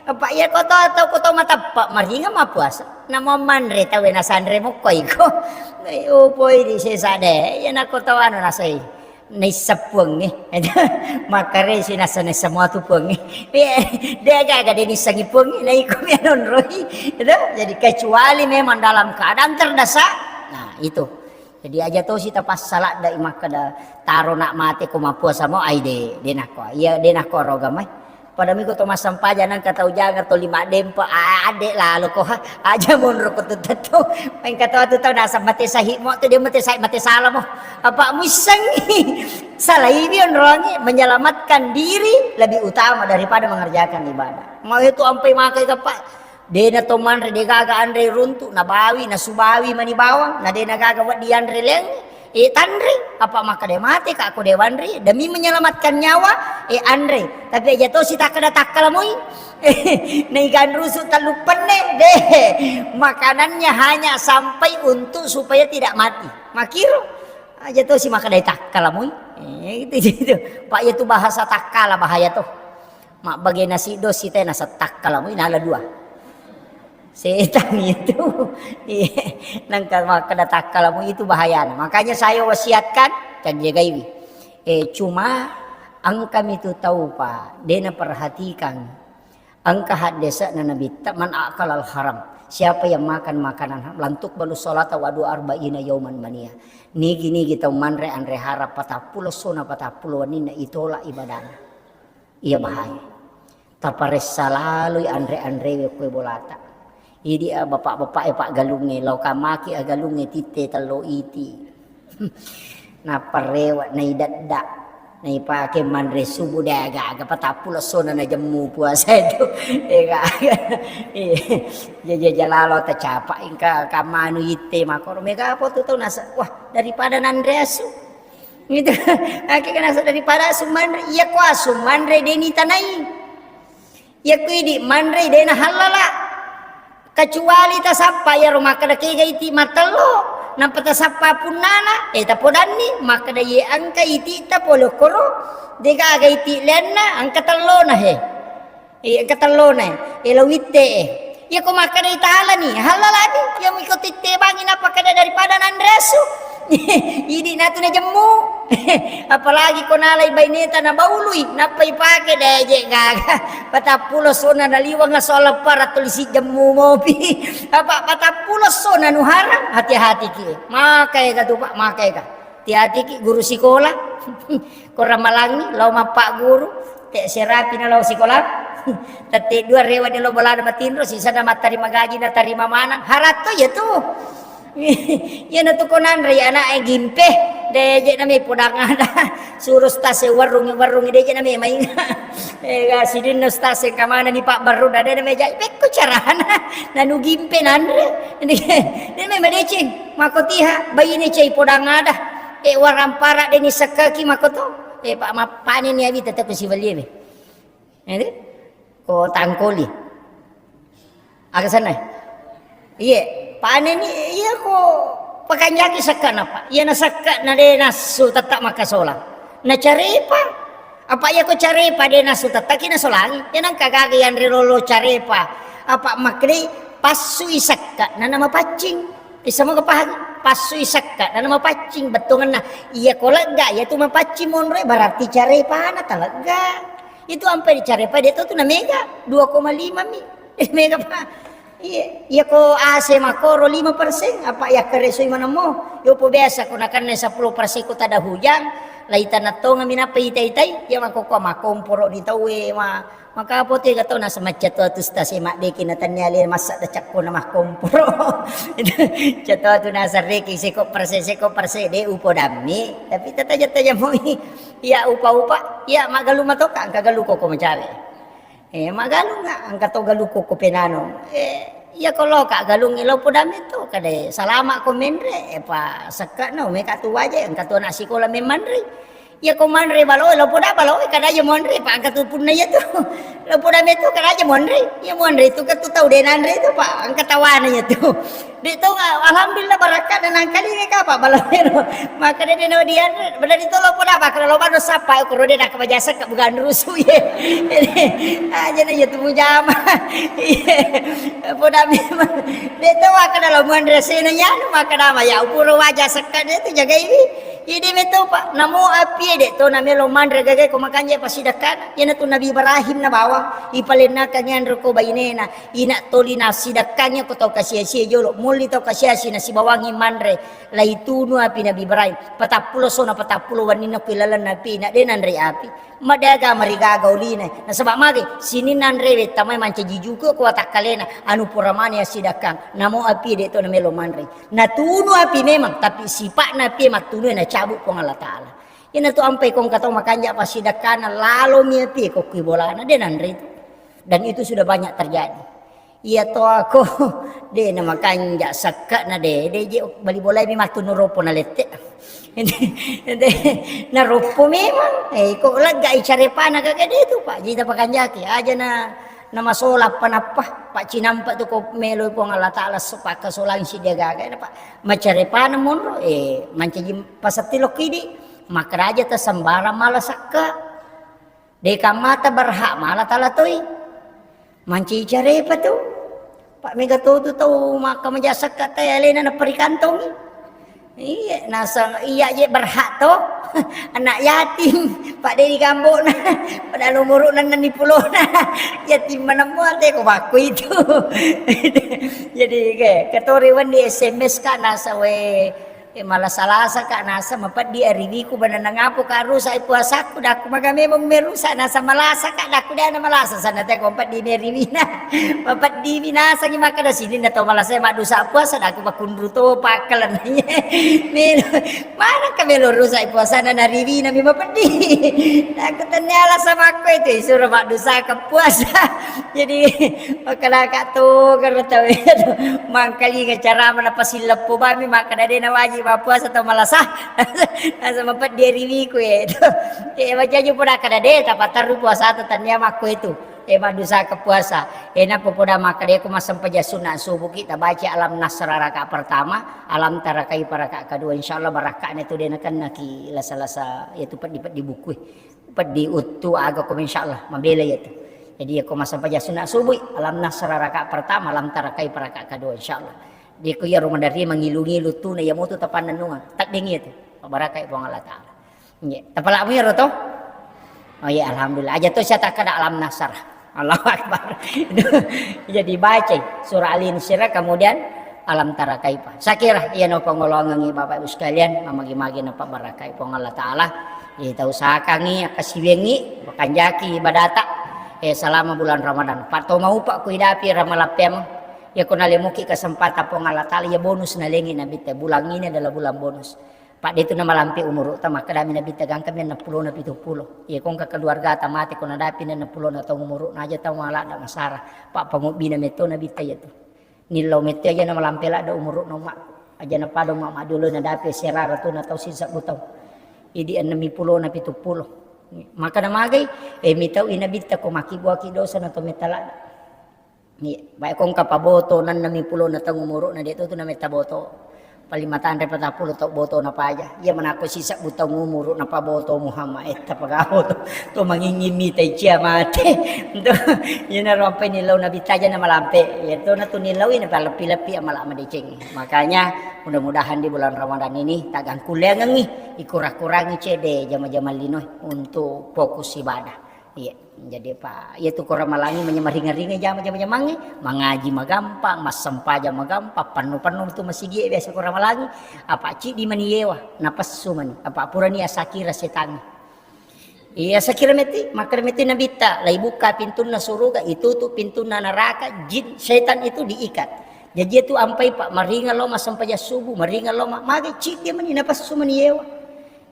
Apa iya ko to, tau ko tau mateppe, maringa mappuasa. Namo manre tawe nasanre mokko iko. Eh, oh, poi di sesa de. Iya nako tau anu nasai. Naisseng puangnge. Makkaresi nasa naisseng mua tu puangnge. Iya, de gaga de nissengi puangnge. Na iko mi anonroi. Itu, jadi kecuali memang dalam keadaan terdesak. Nah, itu. Jadi aja tosi tapassaladda i makkeda taro nak mate ko mappuasa mo, ai de, de nakko. Iya, de nakko roga mai. Pada miko to massempajang nangka tau jangang to lima dempe, a-, ade lalo ko ha. Aja monro ko tu tetto. Engka to atu tau naseng mate sahih mo tu, de mate sahih, mate sala mo. Apa muissengi? Salaiwi onrongi, menyelamatkan diri lebih utama daripada mengerjakan ibadah. Mau itu ampai makai ke, Pak. De na to manre, de gaga anre runtu, nabawi, nasubawi mani bawang, na de na gaga weddi anre leng, e tanre, apa makkeda mate ka ko de wanre, demi menyelamatkan nyawa, e anre. Tapi aja to sitakkeda takkala moi. Naiganrusu tellu penne, de. Makanannya hanya sampai untuk supaya tidak mati. Makiro, aja to si makkeda takkala moi. Eh, itu, itu. Pak, itu bahasa takkala bahaya to. Mabbagena siddo sitena settakkala mui nala dua. Setang itu. Iya. Nangka makkeda takkala mui itu bahayana. Makanya saya wasiatkan, kan jagaiwi. Eh, cuma engka mitu tau, Pak, dena perhatikan. Engka haddese'na Nabitta, "Man akalal haram." Siapa yang makan makanan haram, lantuk balu salata wadu arba'ina yauman mania. Nigi-nigi tau manre anre haram patappulo sona patappulo wenninna itolak ibadana. Iya bahaya. Taparessa laloi anre-anrewe kue bolata. Idi, ah, bapak-bapak e, pak galungnge, lao kamaki, ah, galungnge titte tello iti. Naparewa, naidedda, naipake manre subuh de aga-aga, patappulo sona najemmu puasa itu. Ega-aga. Iya. Jaja jalalo tacapa engka kamanu itte makoro. Mega apa tu tau nasa, wah, daripada nanre asu. Gitu. Akhirnya nasa daripada asu manre, iya ko asu manre deni tanai. Iya ko idi manre dena halala. Kecuali tasappa iyaro makkeda kega iti mattello, nampa tasappa punnana, eh, tapodanni makkeda ye engka iti'ta pole okkoro, degaga iti lenna, engka tellona he. Eh, engka tellona, eh, lo witte, eh. Iyako makkeda italani, hallalani, iya miko tittebangi nappa keda daripada nanre asu. Idi natu najemmu. Apalagi ko nalai baineta nabaului, nappa ipake, deje gaga. Patappulo sona naliwang soal para tulisi jemmu mopi. Apa patappulo sona nuharang, hati-hati ki. Maka ega tu, Pak, maka ega. Hati-hati ki guru sikola. Ko ramalangi, lao mappagguru, te serapi na lao sikola. Tette dua rewa de lo bolana matinro, sisana mattarima gaji na tarima manang. Haratto ya tu. Iyana tu ko nanre anak e gimpe, deje name podang ada. Suro stase warung, warung deje name main. Eh, ga sidinna stase kamana ni Pak Baru dada name jai. Pekko carana. Nanu gimpe nanre. Ini memang deceng. Mako tiha, baine cai podang ada. Eh, warampara deni sekkaki makoto. Eh, Pak, mappaneni abi tetep sibalie be. Ede? Ko tangkoli. Aga sana? Iye, paneni, iya ko pakanjaki sekkana, Pak. Iya na sekkana de nassu tetap makkasolang. Na carepa. Apa iya ko carepa de nassu tetap ki nasolangi. Iya nangka gaga yanre lolo carepa. Apa makkedi passui sekka, nana mapaccing. Bisa moga pahang? Passui sekka, nana mapaccing bettongenna. Iya ko lega, iya tu mapaccing monroe, berarti carepana talega. Itu ampai dicarepa, de to tu na mega, dua koma lima mi. Mega, Pak. Iya, iya ko A C makoro lima persen, apa iya keresoi manamo? Yo po biasa ko nakanne sepuluh persen ko tada hujang, lai tanah tonga mi nappa itai-itai, iya mako ko makomporo di tauwe, ma Maka pote ga tau nasa macca to atu stase maddeki na tannia le massa da cakko na makkomporo. Cato atu nasa reki seko perse, seko perse de upo dammi. Tapi tataja-taja moi. Iya upa-upa, iya magalu matoka angka galu koko macare. Eh, magalu nga angka to galu koko penano. Eh, iya ko loka galungi lo podame to kade salama ko menre, eh, pa sekka no meka tu waje angka to na sikola memanre. Iya ko manre baloe, lo poda baloe, kada aja monre, Pak, angka tu punna iya tu. Lo poda metu kada aja monre. Iya monre tu katu tau de nanre tu, Pak, angka tawana iya tu. De to nga, alhamdulillah barakka dan angkali ne ka, Pak, baloe ro. Maka de no dianre, benar itu lo poda, Pak, kalau lo mano sapa, ko rode nak kebajasa ka bukan rusu ye. Aja na iya tu mujama. Iya. Poda memang. De to maka dalam monre sena nyanu maka nama ya upuro waja sekka de tu jagai wi. Idi meto, Pak, namo apie de to namelo manre gagai ko makanja pasidakkana. Iyanatu Nabi Ibrahim na bawang, ipalennakang anre ko bainena, ina toli nasidakkangi ko tau kasiasi jolo, molli tau kasiasi nasibawangi manre, laitunu api Nabi Ibrahim. Patappulo sona patappulo wenninna ko ilalenna api, ina de nanre api. Madega marigaga uline. Nasaba mage, sininna anrewe tamai mancaji juku ko watakkalena, anu pura mane assidakkang. Namo api de to namelo manre. Natunu api memang, tapi sipa'na api mattunue nacabu Puang Allah Ta'ala. Iyanatu ampai ko engka tau makanja pasidakkana lalomi api ko kui bolana, de nanre itu. Dan itu sudah banyak terjadi. Iya to ako, de na makanja sekka na de, de je bali bolai mi mattunu ropo na lette. De, de, na ropo memang, eh, ko lega i carepana gaga de tu, Pak, jita pakanjaki, aja na, na masola apa nappa, Pak, cinampa tu ko melo Puang Allah Ta'ala so pakkasolang si dia gaga, na, Pak, macarepana monro, eh, mancaji pasatti lokidi, makaraja ta sembarang mala sekka. Deka mata berhak mala tala toi. Manci carepa tu. Pak mega to tu tau maka maja sekka te alena na perikantongi. Iya, nasang iya je berhak to. Anak yatim, Pak Dedi Gambona. Pada lomoro nan ni pulona. Yatim mana mual te ko bakku itu. Jadi ke, ketori wendi S M S ka nasa we. Eh, malasa-lasa ka nasa mapeddi ariwiku, banana ngapo ka rusak puasaku, dakku maga memang merusak nasa malasa ka, dakku dana malasa sana te ko peddi meriwina. Mapeddi mi nasangi makkeda sininna to malasa maddusa puasa, dakku pakunru to pakkalenna. Melo, mana ka melo rusak puasana nariwina mi mapeddi. Dakku tennia alasa makko itu isuro maddusa ka puasa. Jadi, makkedaka to, garo tau e, mangkalinga carama napasilleppo bami, makkeda de nawaji mappuasa tau malasa. Nasa mapeddi riwiku e. Eh, majaji poda kada de, tapatterru puasata tannia makko itu. Eh, maddusaka puasa. Eh, nappa poda makkeda ko massempajang sunna subuki, tabaca Alam Nasrah rakaat pertama, Alam Tara Kaifa rakaat kedua. Insyaallah barakka'na tu de' nakennaki lasa-lasa, yaitu peddi-peddi buku. Peddi uttu aga ko, insyaallah mabela yatu. Jadi ko massempajang sunna subuhi, Alam Nasrah rakaat pertama, Alam Tara Kaifa rakaat kedua, insyaallah. De' ko iyaro maderri mangilu-ngilu tu na iya mutu tapannennungang. Tedding yatu. Pabarakai Puang Allah Taala. Nggih. Tapala'mu iyaro to? Oh iya, alhamdulillah. Aja to saya takkeda Alam Nasrah. Allahu Akbar. Jadi baca surah Al-Insyirah, kemudian Alam Tara Kaifa. Saya kira iya no pangolongengi Bapak Ibu sekalian, mamagi-magi napabarakai Puang Allah Taala. Iya, tausahakangi, akkasiwiangi, makanjaki ibadata. Eh, selama bulan Ramadan. Patto maupa ku idapi Ramalang pemeng. Iya, ko nalemuki kesempatan Puang Allah Taala, iya bonus nalengi Nabitta. Bulan ini adalah bulan bonus. Padde tu namalampe umuru'ta, makkedami Nabitta, gangkami enneng pulona pitu pulo. Iya, ko engka keluargata mate, ko nadapi enneng pulona taung umuru'na, aja tau maladda masara. Pa pangobbina metto Nabitta iya tu. Nillau metto aja namalampe ladda umuru'na umma. Aja napada umma majolo nadapi serara tu na tau sisebbu tau. Idi enneng pulona pitu pulo. Maka namagai, eh, mitau i Nabitta ko makibuaki dosa na to metta ladda. Iya, baik ko engka paboto, nennemi pulona taung umuru'na, de' to tu nametta boto. Paling matanre patappulo tau boto napaja. Iya, manakko sisebbu taung umuru napaboto Muhammad, eh, tapagaboto. To mangingngi mita cia mate. Iya, narampai nillau Nabitta aja namalampe. Iya, to na tu nillaui napaleppi-leppi amala madeceng. Makanya mudah-mudahan di bulan Ramadan ini tagangkulleangengi, ikura-kurangi cede jama-jama linoe untuk fokus ibadah. Iya, jadi apa? Iya tu ko Ramalangi manya maringa-ringa jama-jama jamangnge, mangaji magampang, massempajang magampang, penno-penno tu masigi biasa ko Ramalangi, apa ciddi mani yewa, napessu mani, apa purani asakira setangnge. Iya, sakira metti, makkeda metti Nabitta, laibukka pintunna suruga, itutu pintunna neraka, jin, setan itu diikat. Jadi itu ampai pa maringa lo massempajang subuh, maringa lo ma-, magi ciddi mani, napessu mani yewa.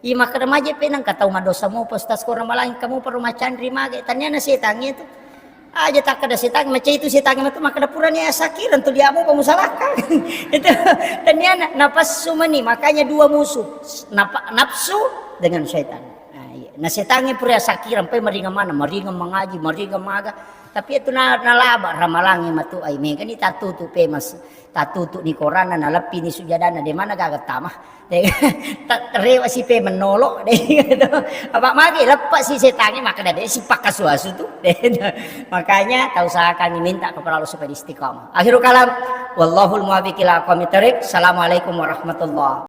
Iya, makkeda maje pe nengka tau madosa mopa, Ustaz, ko Ramalangi kamu perlu macanri mage. Taniana setangnge tu. Aja takkeda setang, macai tu setangnge matu makkeda purani asakireng tu diamu pa musalakka. Itu taniana napassu mani, makanya dua musuh. Napa-, nafsu dengan setan. Nah, iya. Nah, setangnge pura asakireng, pai maringa mana, maringa mangaji, maringa maga. Tapi itu na-, nalaba Ramalangi matu ai, mega ni tatutu pe mas. Tatutu ni koranna, naleppi ni sujadana, de mana gaga tama. Ta-, rewa si pe menolo, de gitu. Apa magi leppa si setangnge, maka de si pakkasu-asu tu. De gitu. Makanya tausahakan minta kepada Allah supaya istiqamah. Akhirul kalam, wallahul muwaffiq ila aqwamit thariq. Assalamualaikum warahmatullahi